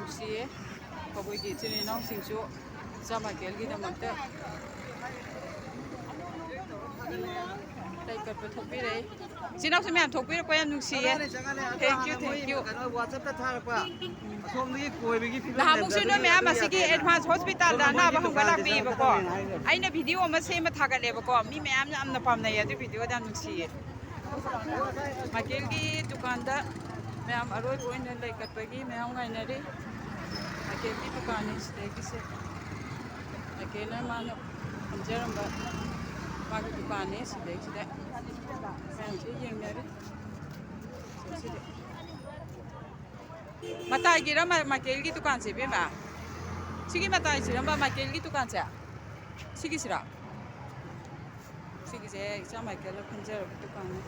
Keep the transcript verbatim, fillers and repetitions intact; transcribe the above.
ꯅꯨꯡꯁꯤꯌꯦ꯫ ꯑꯩꯈꯣꯏꯒꯤ ꯏꯆꯤꯜ ꯏꯅꯥꯎꯁꯤꯡꯁꯨ ꯏꯆꯥ ꯃꯥꯏꯀꯦꯜꯒꯤꯗꯃꯛꯇ ꯂꯩ ꯀꯠꯄ ꯊꯣꯛꯄꯤꯔꯛꯏ꯫ ꯏꯆꯤꯜ ꯏꯅꯥꯎꯁꯨ ꯃꯌꯥꯝ ꯊꯣꯛꯄꯤꯔꯛꯄ ꯌꯥꯝ ꯅꯨꯡꯁꯤꯌꯦ꯫ Thank you, thank you꯫ ꯀꯩꯅꯣ WhatsApp-ꯇ ꯊꯥꯔꯛꯄ ꯑꯁꯣꯝꯗꯒꯤ ꯀꯣꯏꯕꯒꯤ ꯐꯤꯕꯝ ꯅꯍꯥꯟꯃꯨꯛꯁꯨ ꯅꯣꯏ ꯃꯌꯥꯝ ꯑꯁꯤꯒꯤ ꯑꯦꯗꯚꯥꯟꯁ ꯍꯣꯁꯄꯤꯇꯥꯜꯗ ꯑꯅꯥꯕ ꯍꯪꯕ ꯂꯥꯛꯄꯤꯌꯦꯕꯀꯣ꯫ ꯑꯩꯅ ꯚꯤꯗꯤꯑꯣ ꯑꯃ ꯁꯦꯝꯃ ꯊꯥꯒꯠꯂꯦꯕꯀꯣ, ꯃꯤ ꯃꯌꯥꯝꯅ ꯌꯥꯝꯅ ꯄꯥꯝꯅꯩ ꯑꯗꯨ ꯚꯤꯗꯤꯑꯣꯗ, ꯌꯥꯝ ꯅꯨꯡꯁꯤꯌꯦ꯫ ꯃꯥꯏꯀꯦꯜꯒꯤ ꯗꯨꯀꯥꯟꯗ ꯃꯌꯥꯝ ꯑꯔꯣꯏꯕ ꯑꯣꯏꯅ ꯂꯩ ꯀꯠꯄꯒꯤ ꯃꯌꯥꯝ ꯉꯥꯏꯅꯔꯤ꯫ ꯃꯥꯏꯀꯦꯜꯒꯤ ꯗꯨꯀꯥꯟꯅꯤ ꯁꯤꯗꯒꯤꯁꯦ꯫ ꯃꯥꯏꯀꯦꯜꯅ ꯃꯥꯅ ꯐꯝꯖꯔꯝꯕ ꯃꯥꯒꯤ ꯗꯨꯀꯥꯟꯅꯤ ꯁꯤꯗꯩꯁꯤꯗ ꯃꯌꯥꯝꯁꯦ ꯌꯦꯡꯅꯔꯤ꯫ ꯁꯤꯗ ꯃꯇꯥꯏꯒꯤꯔ ꯃꯥ-, ꯃꯥꯏꯀꯦꯜꯒꯤ ꯗꯨꯀꯥꯟꯁꯦ, ꯏꯕꯦꯝꯃ? ꯁꯤꯒꯤ ꯃꯇꯥꯏꯁꯤꯔꯝꯕ ꯃꯥꯏꯀꯦꯜꯒꯤ ꯗꯨꯀꯥꯟꯁꯦ? ꯁꯤꯒꯤꯁꯤꯔꯥ? ꯁꯤꯒꯤꯁꯦ ꯏꯆꯥ ꯃꯥꯏꯀꯦꯜꯅ ꯐꯝꯖꯔꯕ ꯗꯨꯀꯥꯟꯅꯤ꯫